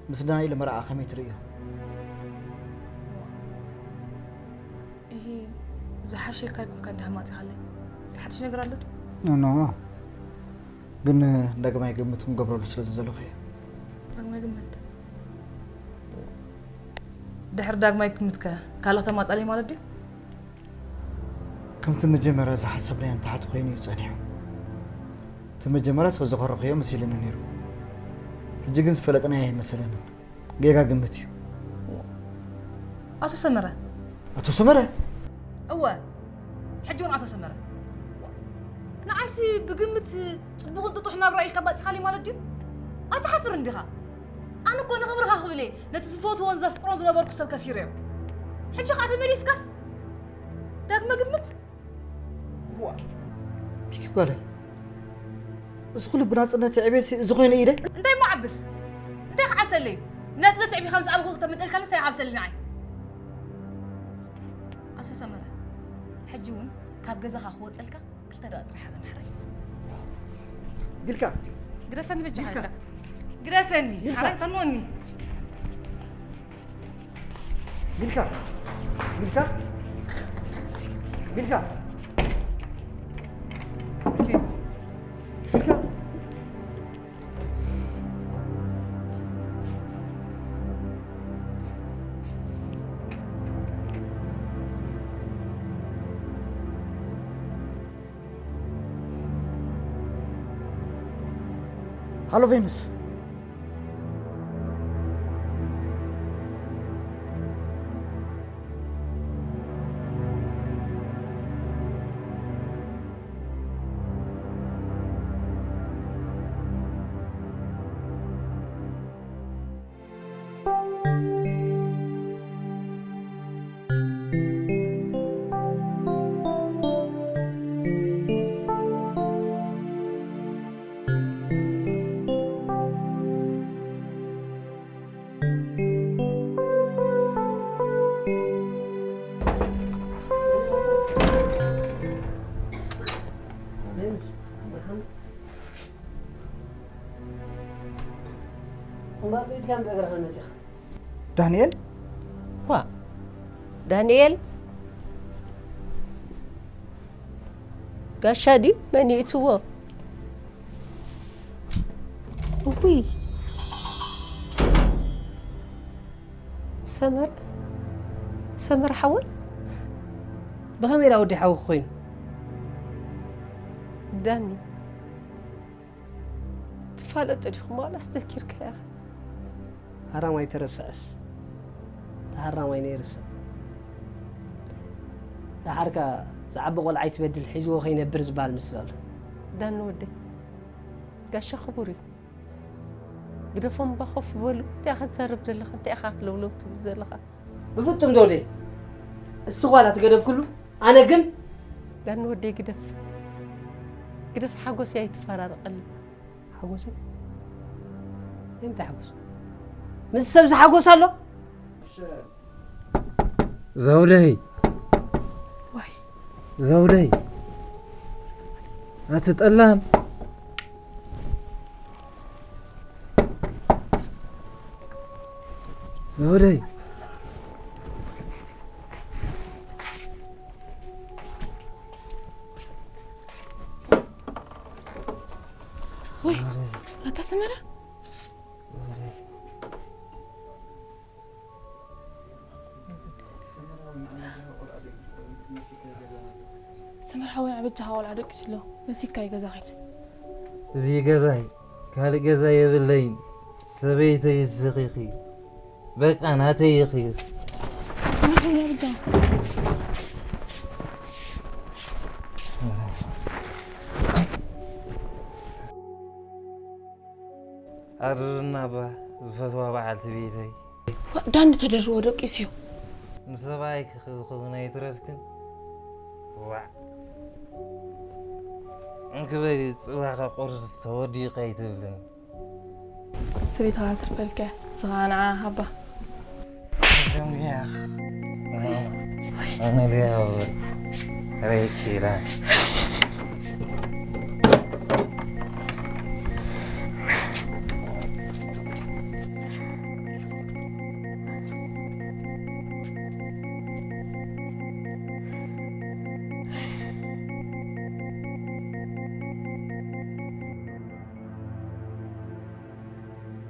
ምስ ዳንኤል መርዓ ከመይ ትርእዮ? እሂ፣ ዝሓሸ ኢልካ ኣይኮንካ እንዲኻ ማጺኻለይ። ሓድሽ ነገር ኣሎ ድዩ? ኖ፣ ኖ። ግን ዳግማይ ግምት ክንገብረሉ ስለ ዘለኹ እየ። ዳግማይ ግምት? ድሕሪ ዳግማይ ግምትከ ካልእ ክተማጻለይ ማለት ድዩ? ከምቲ መጀመርያ ዝሓሰብናዮ ንታሕቲ ኮይኑ እዩ ጸኒሑ። እቲ መጀመርያ ስለ ዘኾረኽዮ መሲሉኒ ነይሩ። ሕጂ ግን ዝፈለጥናዮ ኣይመሰለንን። ጌጋ ግምት እዩ። ኣቶ ሰመረ። ኣቶ ሰመረ? እወ፣ ሕጂ እውን ኣቶ ሰመረ። ንዓይሲ ብግምት ጽቡቕን ጥጡሕ ናብራ ኢልካ ባጺኻለይ ማለት ድዩ? ኣይትሓፍርን ዲኻ? ኣነ እኮ ንኽብርኻ ክብል እየ ነቲ ዝፈትዎን ዘፍቅሮን ዝነበርኩ ሰብ ከሲረዮ። ሕጂ ኸኣ ተመሊስካስ ዳግመ ግምት? ዋ፣ ቢኪ ጓለይ፣ እዚ ኩሉ ብናጽነት ዕቤት እዚ ኮይኑ እዩ ደ? እንታይ እሞ ዓብስ? እንታይ ክዓብሰለይ እዩ? ናጽነት ዕቢ ከም ዝኣልኹ ክተምጠልካለስ ኣይዓብሰለይ ንዓይ። ኣቶ ሰመረ፣ ሕጂ እውን ካብ ገዛኻ ክወጸልካ ክልተ ደቂ ጥራሕ ሃበኒ ሓራይ። ቢልካ ግደፈኒ በጃኻ ኢልካ። ግደፈኒ፣ ሓራይ ፈንወኒ። ቢልካ ቢልካ ቢልካ ቢልካ ሃሎ ቬኑስ። እምበር ብኢድካ ብእግርኻ መጺኻ። ዳንኤል ዋ ዳንኤል ጋሻ ድዩ መን ይእትዎ? ውይ ሰመር ሰመር ሓወይ ብኸመይ ኢላ ወዲ ሓዊ ኮይኑ? ዳኒ ትፋለጥ ዲኹም ዋላስ ዘኪርካያ? ሃራማይ ተረስዐስ ተሃራማይ ነይርሰ ደሓርካ ዝዓቢ ቆልዓ ይትበድል ሒዝዎ ከይነብር ዝበሃል ምስል ኣሎ። ዳኒ ወደይ ጋሻ ክቡር እዩ። ግደፎም እባ ኮፍ በሉ። እንታይ ኢኻ ትዛረብ ዘለኻ? እንታይ ኢኻ ክለውለው ትብል ዘለኻ? ብፍጹም ዘውደይ እሱ ኳላ ትገደፍክሉ ኣነ ግን ዳኒ ወደይ ግደፍ ግደፍ ሓጎስ ኣይትፈራረቐሉ። ሓጎሰይ እንታይ ሓጎስ ምስ ሰብ ዝሓጎስ ኣሎ ዘውደይ ዋይ ዘውደይ ኣቲ ጠላም ዘውደይ ወይ ኣታ ሰመረ ሰመር ሓወይ ኣበጃኻ ቆልዓ ደቂሱ ኣሎ መሲካ እዩ ገዛ ኸይድ እዚ ገዛይ ካልእ ገዛ የብለይን ሰበይተይ ስኺኺ በቃ ናተይ ኢኺ ኣርርና እባ ዝፈትዋ በዓልቲ ቤተይ ዳኒ ተደርቦ ደቂሱ እዩ ንሰብኣይ ክኸውን ኣይትረፍክን ዋዕ እንክበይ ፅባኸ ቁርስ ተወዲኡ ከይትብልን ሰበይትኻ ትርፈልከ ዝኸዓ ንዓ ሃባ ኣነ ድያ ረኪላ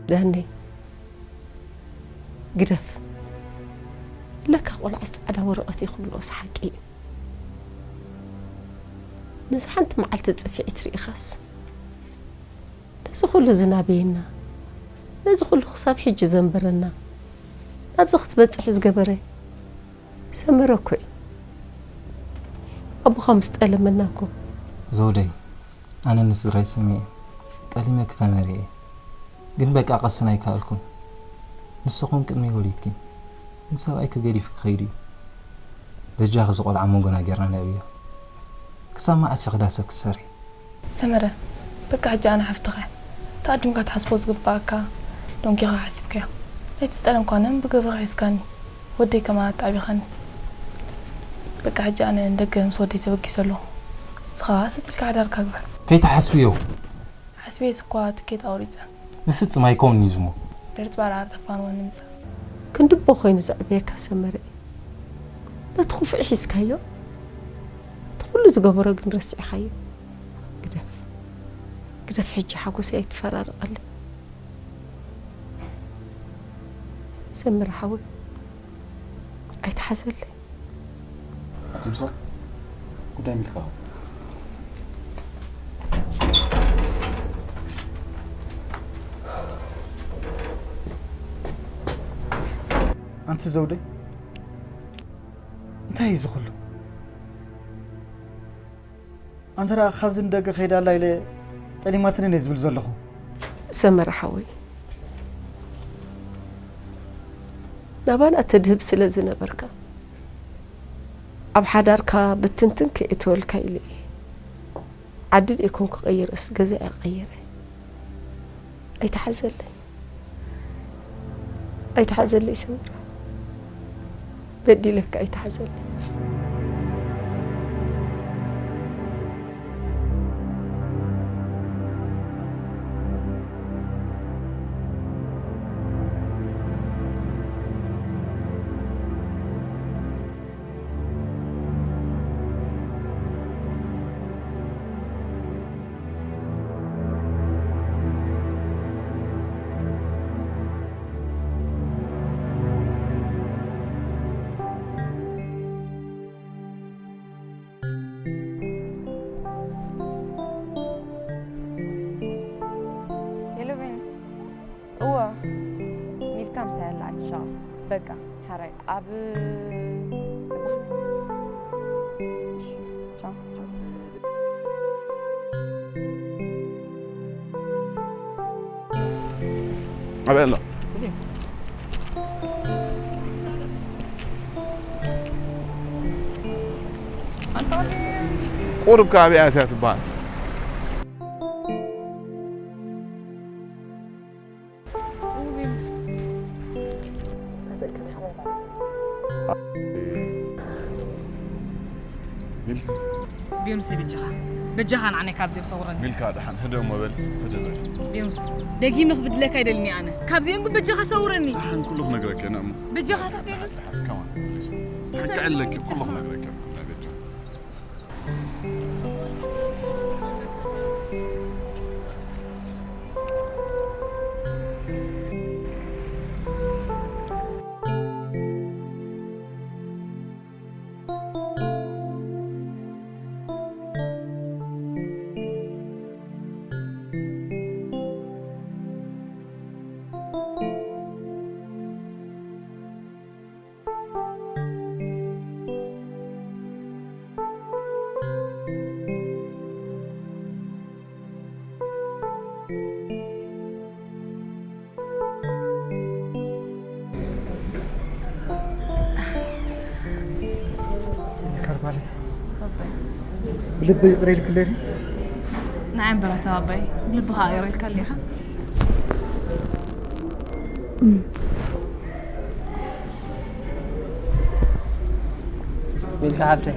ዳነይ፣ ግደፍ። ለካ ቆልዓስ ጻዕዳ ወረቐት እዩ ክብልዎስ ሓቂ እዩ። ነዚ ሓንቲ መዓልቲ ጽፍዒት ርኢኻስ፣ ነዚ ኩሉ ዝናበየና፣ ነዚ ኩሉ ክሳብ ሕጂ ዘንበረና፣ ናብዚ ክትበጽሕ ዝገበረ ሰመረ እኮ እዩ። ኣቦኻ ምስ ጠለመና እኮ። ዘውደይ፣ ኣነ ንስድራይ ሰሚዐ ጠሊመኪ ተመርዕየ። ግን በቃ ቀስን ኣይከኣልኩን። ንስኹም ቅድመይ ወሊድኪ፣ ግን ሰብኣይኪ ገዲፉ ክኸይድ እዩ። በጃኺ እዚ ቆልዓ መንጎና ጌርና ነዕብዮ። ክሳብ መዓስ ኢኺ ዳ ሰብ ክትሰርሒ? ሰመረ፣ በቃ ሕጂ ኣነ ሓፍትኻ እየ። ተኣዲምካ ትሓስቦ ዝግብኣካ ዶንኪኻ ሓሲብካዮ። ኣይትጠለምኳንን ብግብርኻ ሒዝካኒ። ወደይ ከማን ኣተዓቢኻኒ። በቃ ሕጂ ኣነ ንደገ ምስ ወደይ ተበጊሰ ኣለኹ። ንስኻ ሰቲልካ ሓዳርካ ግበር። ከይትሓስብዮ። ሓስቤስ እኳ ትኬት ኣውሪጸ። ብፍጽም ኣይከውንን'ዩ ዝሞ። ድርጽ ባርኣር ተፋንወኒ ምጻእ። ክንዲ ኣቦ ኮይኑ ዘዕበየካ ሰመረ እዩ። ነቲ ክፉእ ሒዝካዮ፣ እቲ ኩሉ ዝገበሮ ግን ረሲዕካዮ። ግደፍ፣ ግደፍ፣ ሕጂ ሓጎሰይ ኣይትፈራርቐለይ። ሰመረ ሓወይ፣ ኣይትሓዘለይ። ትምሳል ጉዳይ ሚልካ። ኣንቲ ዘውደይ፣ እንታይ እዩ እዚ ኩሉ? ኣንተ ደኣ ካብዚ ንደገ ከይዳ ኣላ ኢለ ጠሊማትኒ እየ ዝብል ዘለኹ። ሰመረ ሓወይ፣ ናባና ተድህብ ስለ ዝነበርካ፣ ኣብ ሓዳርካ ብትንትን ከየእትወልካ ኢለ እየ። ዓዲ ደይኮንኩ ቀይረስ ገዛ እየ ቀይረ። ኣይትሓዘለይ። ኣይትሓዘለይ ሰመረ። በዲለካ ኣይትሓዘለይ። ሄሎ ቬኑስ። እወ፣ ሚልካ ምሳይ ኣላ፣ ኣይትሻቐል። በቃ፣ ሓራይ፣ ኣብ ቻው፣ ቻው። ኣበይ ኣላ? ቁሩብ ከኣ ኣብኣ እያ ትበሃል። ሚልካ። ቢዮንሴ፣ በጃኻ፣ በጃኻ ንዓናይ ካብዚኦም ሰውረኒ። ሚልካ፣ ደሓን ህደእ እሞ በል፣ ህደእ በል። ቢዮንስ፣ ደጊመ ክብድለካ ኣይደልን ኣነ። ካብዚኦም ግን በጃኻ ሰውረኒ። ደሓን ኩሉ ክነግረካ ኢና እሞ። በጃኻ ተቤሉስ። ደሓን፣ ከማን፣ ፕሊዝ። ሓቂ ኣለኪ፣ ኩሉ ክነግረካ ኢና፣ በጃ። ከርባለይ። ብልቢ ይቕረ ኢልክለይ ዲ? ንዓይ እምበር ኣታ ኣባይ፣ ብልብኻ ይቕረ ኢልካለይ ኢኻ። ሚልካ ሓብተይ፣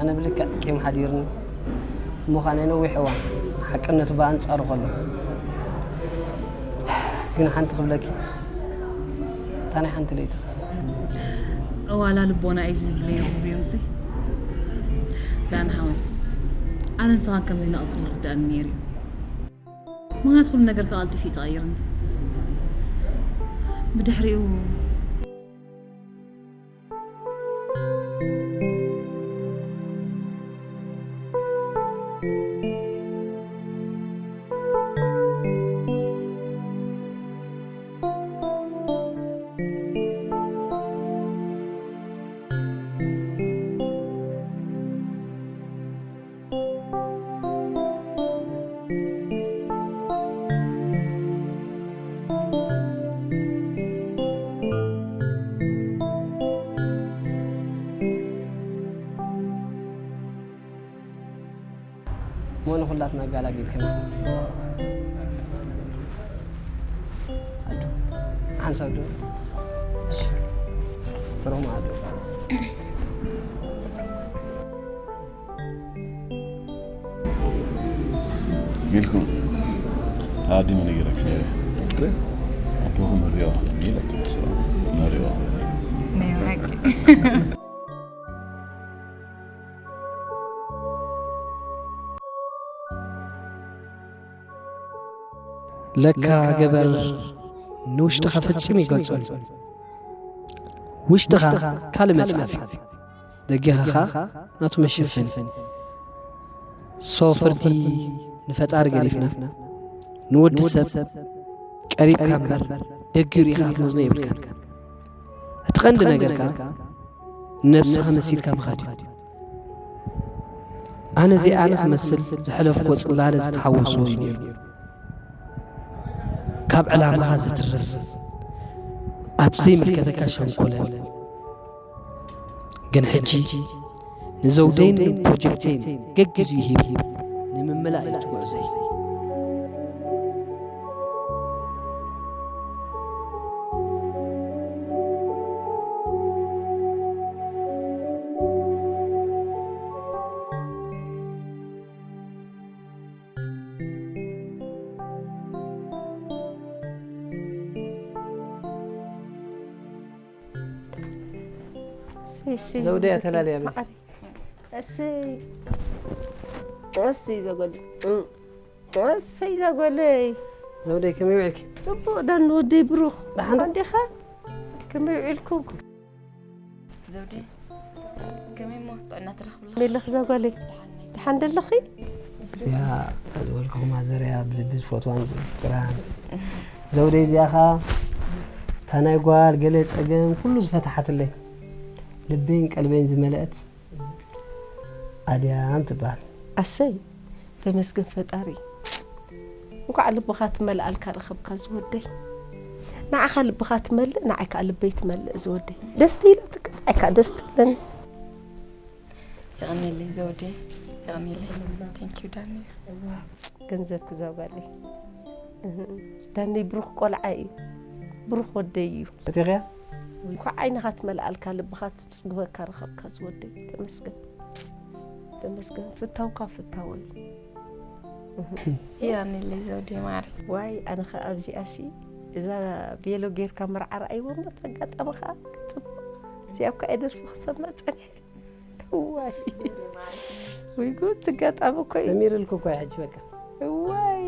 ኣነ ብልክዕ ቂም ሓዲርኒ። እሞ ኸኣ ናይ ነዊሕ እዋን ሓቅነቱ ብኣንጻሩ ከሎ። ግን ሓንቲ ክብለኪ፣ እታ ናይ ሓንቲ ለይቲ ኸኣ። ዕዋላ ልቦና እዩ ዝብል ነይሩ ብዮንሲ። ዳን ሓወይ፣ ኣነ ንስኻን ከምዚ ንቕጽል ይርድኣኒ ነይሩ እዩ። ምኽንያቱ ኩሉ ነገር ከኣ ቀልጢፉ እዩ ተቐይርኒ። ብድሕሪኡ ሞን ኩላትና ኣጋላጊልክና። ኣዱ፣ ሓንሳብ ዶ? እሺ። ፍርሁም ኣዱ። ጌልኩም ኣዲ መነገረክ ነረ። ስክሪን ኣቦኹም መሪዋ ኢለ መሪዋ። ናይ ብሓቂ። ለካ ገበር ንውሽጥኻ ፈጺሙ ይገልጾን ውሽጥኻ ካልእ መጽሓፍ እዩ። ደጊኻ ኸኣ ናቱ መሸፈኒ። ሶ ፍርዲ ንፈጣሪ ገዲፍና፣ ንወዲ ሰብ ቀሪብካ እምበር ደጊኡ ርኢኻ ክትመዝኖ የብልካን። እቲ ቀንዲ ነገር ከኣ ንነብስኻ መሲልካ ምኻድ እዩ። ኣነ እዚኣ ኣነ ክመስል ዝሐለፍክዎ ጽላለ ዝተሓወሶ እዩ ነይሩ። ካብ ዕላማኻ ዘትርፍ፣ ኣብ ዘይምልከተካ ሸንኮለል። ግን ሕጂ ንዘውደይን ፕሮጀክተይን ገግዙ ይሂብ ንምምላእ እዩ እቲ ጉዕዞይ። እሰይ፣ እሰይ፣ ዘውደይ ዘውደይ ኣተላልያ በይ። ማዕረ። እሰይ። እሰይ ዘጎል። እም። እሰይ ዘጎለይ። ዘውደይ ከመይ ውዒልኪ? ጽቡቕ ዳን ወደይ ብሩኽ። ደሓን ዶ? ደሓን ዲኻ? ከመይ ውዒልኩም? ዘውዴ፣ ከመይ እሞ ጥዕና ትረኽብላ? ከመይ ኣለኺ እዛ ጓለይ? ደሓን ነኝ። ደሓን ደለኺ? እዚኣ ዝበልኩኹማ ዘርያ ብልቢ ዝፈትዋን ዘፍቅራን። ዘውዴ፣ እዚኣ ኸኣ እታ ናይ ጓል ገለ ጸገም ኩሉ ዝፈትሓትለይ፣ ልበይን ቀልበይን ዝመልአት ኣድያም ትበሃል። ኣሰይ! ተመስገን ፈጣሪ። እንኳዕ ልብኻ ትመልኣልካ ረኸብካ ዝወደይ። ንዓኻ ልብኻ ትመልእ፣ ንዓይ ከዓ ልበይ ትመልእ ዝወደይ። ደስ ትይለትካ፣ ንዓይ ከዓ ደስ ትብለኒ። የቐንየለይ ዘውዴ፣ የቐንየለይ። Thank you ዳኒ። ገንዘብ ክዘውጋለይ። እህ፣ ዳኒ ብሩኽ ቆልዓ እዩ። ብሩኽ ወደይ እዩ። ፈቲኽያ? እንኳዕ ዓይንኻ ትመልኣልካ፣ ልብኻ ትጽግበካ ረኸብካ ዝወደይ። ተመስገን። ተመስገን። ፍታውካ ፍታወይ። የቐንየለይ ዘውዴ ማሪ። ዋይ፣ ኣነ ኸ ኣብዚኣሲ፣ እዛ ቬሎ ጌርካ መርዓ ረኣይዎ እምበር፣ ኣጋጣሚ ኸኣ ጽቡቕ። እዚኣ እኳ እየ ደርፊ ክሰምዕ ጸኒሐ። ዋይ። ወይ ጉድ፣ ኣጋጣሚ እኮ እዩ። ሰሚርልኩ እኮ እዩ ሕጂ በቃ። ዋይ።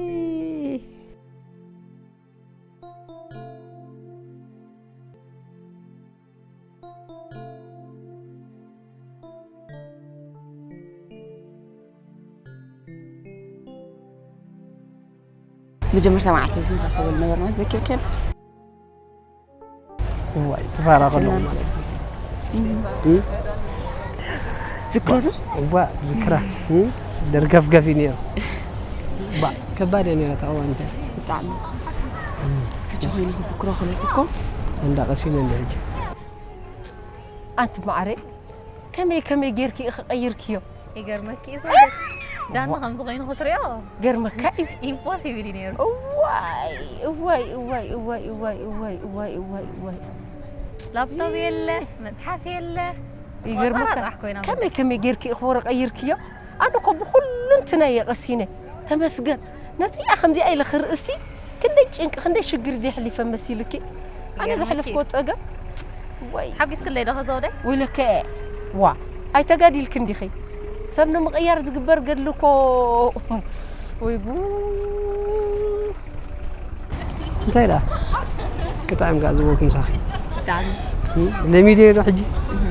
መጀመርታ መዓልቲ ዝራኸበሉ ነበርና፣ ዘኪርካ ዶ? እዋይ፣ ትፋራ ከለኹ ማለት እዩ። እም። እም? ዝክሮ ዶ? እዋ፣ ዝክራ። እም? ደርገፍገፍ እዩ ነይሩ። ባ፣ ከባድ እያ ነይራ እታ እዋን እንታይ? ብጣዕሚ። እም። ሕጂ ኮይኑ ክዝክሮ ከለኹ እኮ። እንዳቐሲነ እንደ ሕጂ። ኣንቲ ማዕረ፣ ከመይ ከመይ ጌርኪ ኢኺ ቀይርክዮ? ይገርመኪ እዩ፣ ዳኒ ከምዚ ኮይኑ ክትሪኦ ገርመካ እዩ። ኢምፖሲብል እዩ ነይሩ። እዋይ፣ እዋይ፣ እዋይ። ላፕቶፕ የለ፣ መጽሓፍ የለ። ይገርመካ። ቆጸራ ጥራሕ ኮይና ከመይ ከመይ ጌርኪ ኢኺ ወረ ቀይርክዮ? ኣነ እኮ ብኹሉ እንትናይ እየ ቀሲነ። ተመስገን። ነዚኣ ከምዚኣ ኢለ ክርእሲ ክንደይ ጭንቂ፣ ክንደይ ሽግር ድየ ኣሕሊፈ መሲልኪ? ኣነ ይገርመኪ። ዘሕለፍክዎ ጸገም። ወይ። ተሓጒስክለይ ዶ ከዘውደይ? ወይለከ። ዋ። ኣይተጋዲልክን ዲኺ? ሰብ ንምቕያር ዝግበር ገድሊ እኮ። ወይ ጉድ። እንታይ ደኣ? ክጥዕም ከኣ ዝበልኩ ምሳኺ። ብጣዕሚ። እም፣ ለሚደዮ ዶ ሕጂ? እህ።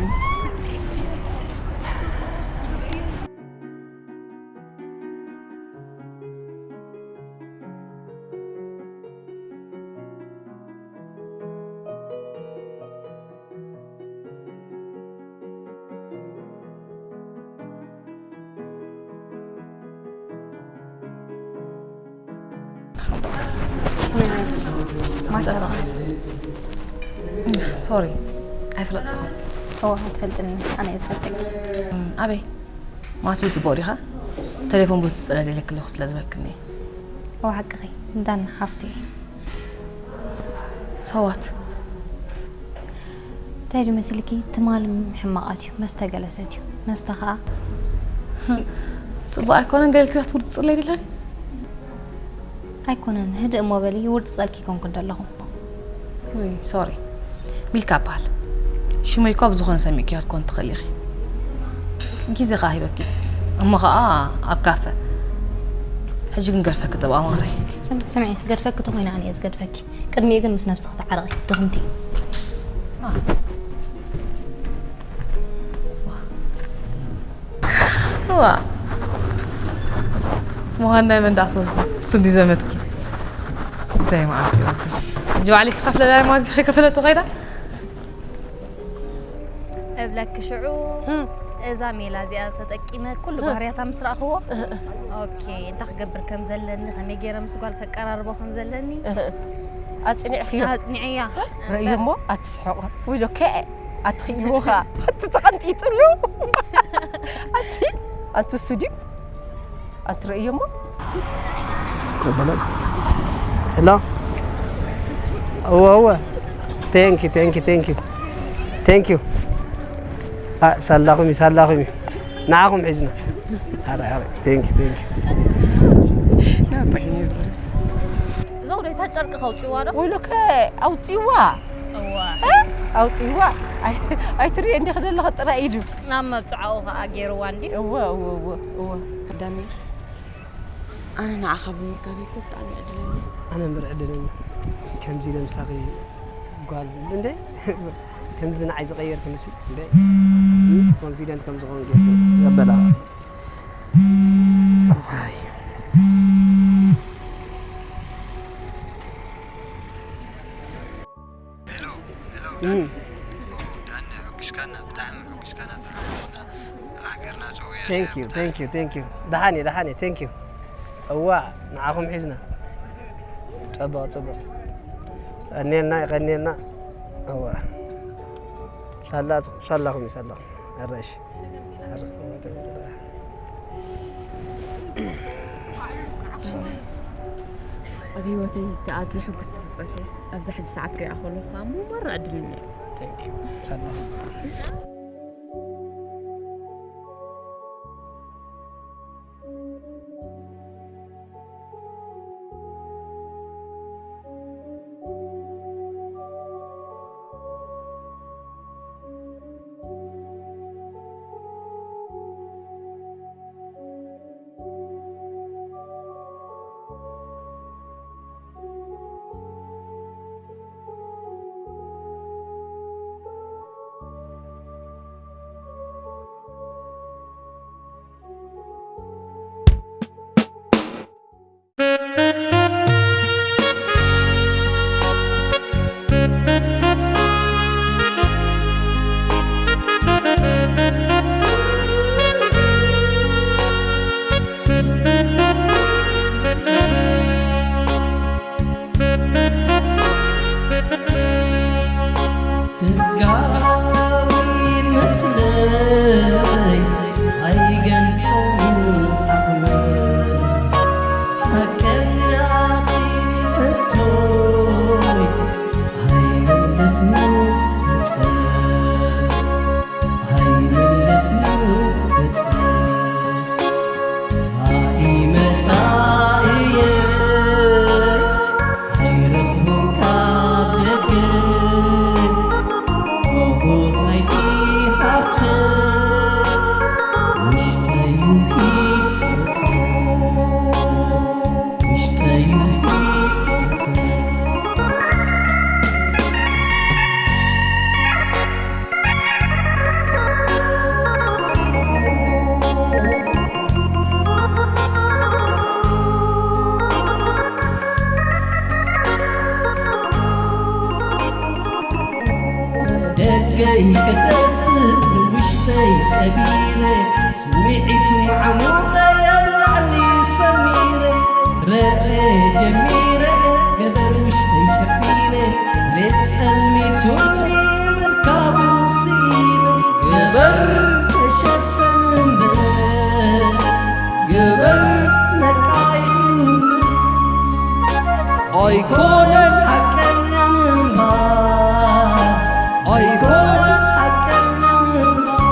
ማጨራ። ሶሪ፣ ኣይፈለጥኩ። እዋ፣ ኣይትፈልጥኒ፣ ኣነ እየ ዝፈልጠኪ። እም፣ ኣበይ? ማትቡ ጽቡቕ ዲኻ? ቴሌፎን ብዙሕ ትጽለል ኢለኪ ኣለኹ ስለ ዝበልክኒ። እዋ፣ ሓቅኺ፣ እንዳና ሃፍቲ። ሰዋት። እንታይ ድዩ መሲልኪ? ትማሊ ሕማቓት እዩ፣ መስተ ገለ ሰትዩ። መስተ ኸኣ ጽቡቕ ኣይኮነን፣ ገለ ኢልኪ ክትውርጽ ጽለይ ዲለኺ? ኣይኮነን፣ ህድእ እሞ በሊ፣ ይውርጽ ጸልኪ ኮንኩ እንተለኹ። ውይ፣ ሶሪ። ሚልካ እበሃል። ሽመይ እኳ ብዝኾነ ሰሚዕክዮ ክትኮን ትኽእል ኢኺ። ግዜ ኸኣ ሂበኪ። እሞ ኸኣ ኣብ ካፈ። ሕጂ ግን ገድፈኪ ጥብኣ ማረይ። ስም-፣ ስምዒ፣ ገድፈኪ ተኾይነ ኣነ እየ ዝገድፈኪ። ቅድሚኡ ግን ምስ ነብስኺ ተዓረቒ፣ ድኽምቲ። ዋ። ምዃን ናይ መን ደኣ ሶስ? እሱ እንዲ ዘመትኪ። እንታይ መዓት እዩ? ሕጂ ባዕለይ ክኸፍለላ ማለት እዩ፣ ከይከፈለቶ ከይዳ? እብለኪ ሽዑ፣ እም። እዛ ሜላ እዚኣ ተጠቂመ ኩሉ እህ። ባህርያታ ምስ ረኣኽዎ፣ እህ። ኦኬ፣ እንታይ ክገብር ከም ዘለኒ፣ ከመይ ገይረ ምስ ጓል ከቀራርቦ ከም ዘለኒ እህ። ኣጽኒዕኽዮ? ኣጽኒዐያ። ርእዮ እሞ ኣትስሕቑ። ውይ፣ ዶ ከ ኣትኽእልዎ ኸኣ። ኣቲ ተቐንጢጥሉ። ኣቲ፣ ኣንቲ እሱ ድዩ? ኣንቲ ርእዮ እሞ። ተበለ። ሄሎ። እወ፣ እወ። ቴንክ ዩ፣ ቴንክ ዩ፣ ቴንክ ዩ። ቴንክ ዩ። ኣ፣ ሳላኹም እዩ፣ ሳላኹም እዩ። ንዓኹም ሒዝና። ኣረ፣ ኣረ፣ ቴንክ ዩ፣ ቴንክ ዩ። ናባይ ነበር። ዘውደይታ ጨርቂ ከውፅዋ ዶ? ወይሎከ ኣውፅዋ። እዋ። እ? ኣውፅዋ። ኣይ-፣ ኣይትሪኦ እንዲኺ ዘለኺ ጥራይ ኢዱ። ናብ መብፅዓኡ ኸዓ ገይርዋ እንዲ። እወ፣ እወ፣ እወ፣ እወ። ዳኒ፣ ኣነ ንዓኻ ብምርካበይ እኮ ብጣዕሚ ዕድለኛ። ኣነ እምበር ዕድለኛ። ከምዚ ኢለ ምሳኺ ጓል እንደ ከምዚ ንዓይ ዝቐየርክንሲ እንደ ኮንፊደንት ከም ዝኾን ገይርኩ ዘበላ። ዋይ። ሄሎ፣ ሄሎ፣ እም። ዳኒ። ኦ፣ ዳኒ፣ ሕጒስካና፣ ብጣዕሚ ሕጒስካና፣ ተሓጒስና። ሃገርና ጸውያ ቴንክ ዩ፣ ብጣዕሚ። ቴንክ ዩ፣ ቴንክ ዩ። ደሓን እየ፣ ደሓን እየ፣ ቴንክ ዩ። እዋ፣ ንዓኹም ሒዝና። ጽቡቕ፣ ጽቡቕ። ቀንየልና፣ የቐንየልና። እዋ። ሳላ-፣ ሳላኹም እዩ፣ ሳላኹም። ኣረ፣ እሺ። ኣረ፣ ኣብ ህይወተይ እቲ ኣዝየ ሕጉስቲ ፍጥረት እየ። ኣብዛ ሕጂ ሰዓት ክሪኣ ከለኹ ከዓ እሞ መራ ዕድለኛ እየ። ቴንክ ዩ። ሳላኹም። ደጋዊ መስለይ ኣይገልጾን ዓቕመይ፣ ሓቀኛ ኣይኮነን ሓቀኛ ምንባር፣ ኣይኮነን ሓቀኛ ምንባር።